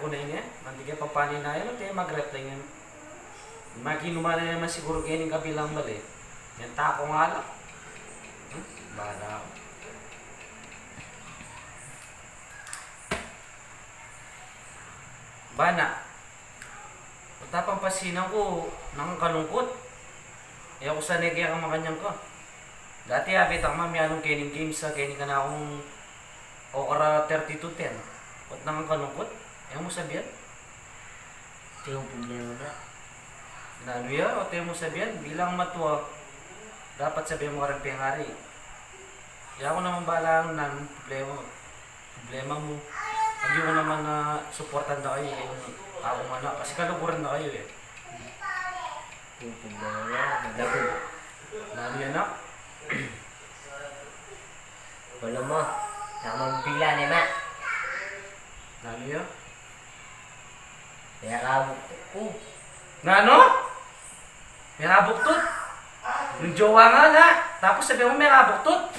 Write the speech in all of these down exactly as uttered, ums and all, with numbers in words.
Ku na ini, manti ke papaninayan, te mag-reply ngan. Makinuman na naman siguru keni kabilang bale. Yan tako nga la. Hmm? Bala. Bana. Pagtapang pasinan ku, nakakalungkut. E ku sanay kaya kang makanyan ka. Dati, abet ak ma mialung kening games, a keni kanakung okra thirty-two ten. Ot nakakalungkut. E mu sabian? Ito yung problema na. Nanu ya, ot e mu sabian, bilang matua, dapat sabian mu kareng pengari. Ya ku naman bala nanu problema. Problema mu. Agyu ku naman na suportan da kayu, e, aku mana, kasi kaluguran da kayu, e. Yung problema na, malago. Nanu ya, nak? Wala mo. Naman bila ne, ma. Nanu ya? Kaya kabuk ku. Nanu? Merabuktut? Nung jowa nga na, tapos sabi mo merabuktut?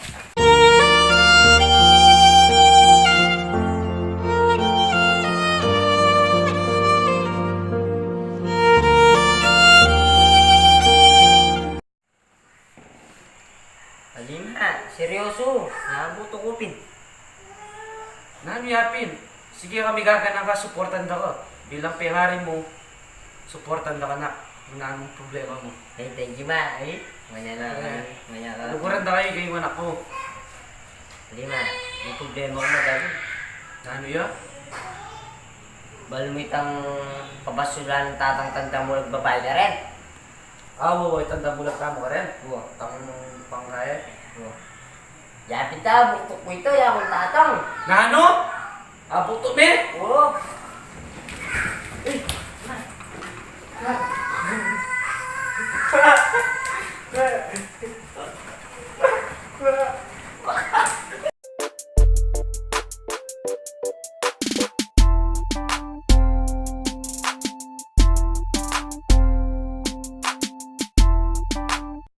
Alima, seryoso, nabuto ku pin. Nanu ya pin? Sige, kami gaganan ka, suportan da ka. Bilang pengari mu, suportan da ka, nak. Nanu problema mu? Ay, thank you, ma. Ay, manya na, manya na. Luguran da kayu, kayu anak ku. Alima, yung problema ku, madali. Nanu ya? Bal mu itang pabasulan ng tatang tanda mu, nagbabayad na rin. Awo, itang damulag tamu karen. Wa. Tang pangkaya. Wa. Yapin ta, buktuk mu ito, ya kung tatang. Nanu? Abuktuk mi? Oo. Eh, na. Na.